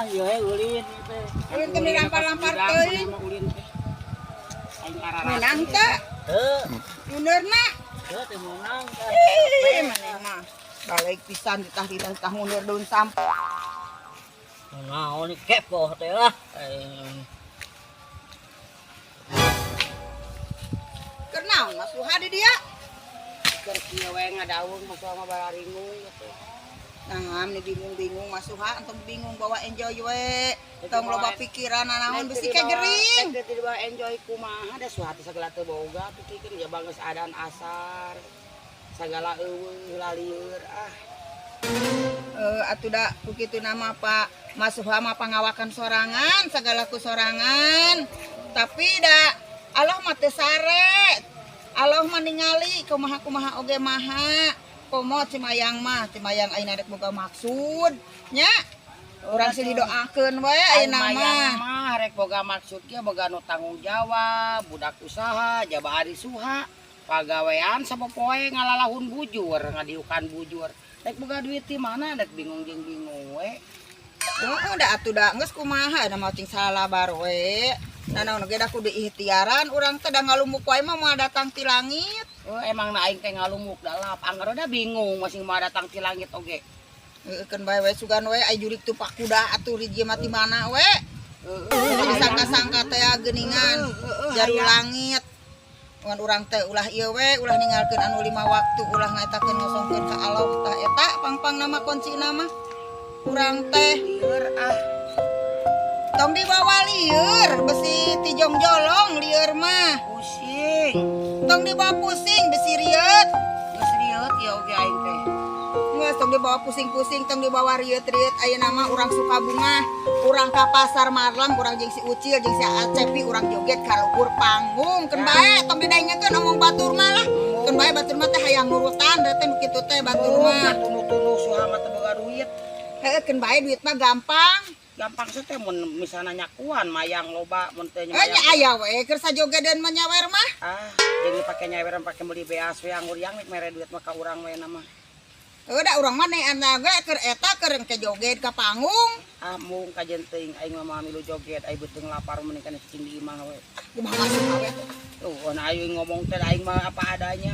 Ieu we ulin ieu teh. Ulin teh dilampar-lampar teuing. Ulin teh. Aing kararasa. Menang teu? Heuh, Munurna. heuh teu meunang. Ih, maneh mah. Balik pisan ditah-ditah mundur daun sampah. Naon ieu kepo teh lah. Aing. Keur naon Mas Suha di dia? Keur kieu we ngadaung Mas Suha mah bararingung gitu. Nah, ini bingung-bingung Mas Suha, entong bingung bawa enjoy we. Tong loba pikiran naon besi ke gering. Teh dibawa enjoy kumaha da Suha teh sagala teu boga pikirkeun ya geus adan asar. Sagala eueuh lalieur ah. Atuh da ku kitu nama Pak Mas Suha mah pangawakan sorangan, sagala ku sorangan. Tapi da Allah mah teu sare. Allah mah ningali kumaha-kumaha oge maha. Komo Cimayang mah, Cimayang ayeuna rek boga maksud nya. Urang sih didoakeun we ayeuna Mayang mah. mah rek boga maksud ge boga nu tanggung jawab, budak usaha, jaba ari Suha. Pagawean sapopoe ngalalahun bujur, ngadiukan bujur. Rek boga duit ti mana rek bingung jeung bingung we. Heeh, da atuh da geus kumaha da mah cing salabar we. Nah, naon ge da kudu ikhtiaran urang teh da ngalumuk wae mah moal datang ti langit. Oh, emang na aing teh ngalumuk dalap. Anggar da bingung masing mah datang ti langit oge. Heueuh keun bae we sugan we ai jurik tupak kuda atuh hiji mah ti mana we. Heeh, Disangka-sangka teh geuningan jaru langit. Ngan urang teh ulah ieu we, ulah ninggalkeun anu lima waktu, ulah ngaetakeun ngosongkeun ka Allah tah eta pangpang nama kunci nama. Urang teh Lieur ah. tong dibawa lieur, besi tijong jolong lieur mah. Pusing. Tong dibawa pusing besi rieut. Geus rieut ya oge aing teh. Geus tong dibawa pusing-pusing, tong dibawa rieut-rieut. Ayeuna mah urang suka bunga, urang ka pasar malam, urang jeung si Ucil jeung si Acepi urang joget ka luhur panggung. Keun bae tong didengekeun omong batur mah lah. Keun bae batur mah teh hayang nurutan da teh nu kitu teh batur mah. Tunu-tunu Suha mah teu boga duit. Heueuh keun bae duit mah gampang. Gampang sih teh mun misalnya nyakuan mayang loba mun teh Eh nya aya we keur sajogedeun mah nyawer mah. Ah, jeung pake nyawer pake meuli beas we anggur yang mere duit mah ka urang we nama. Heueuh da urang mah nean ge keur eta keur engke joget ka panggung. Ah, mung kajen teuing aing mah milu joget ai beuteung lapar mending kana cicing di imah we. Kumaha masuk we. Tuh, nah aing ngomong teh aing mah apa adanya.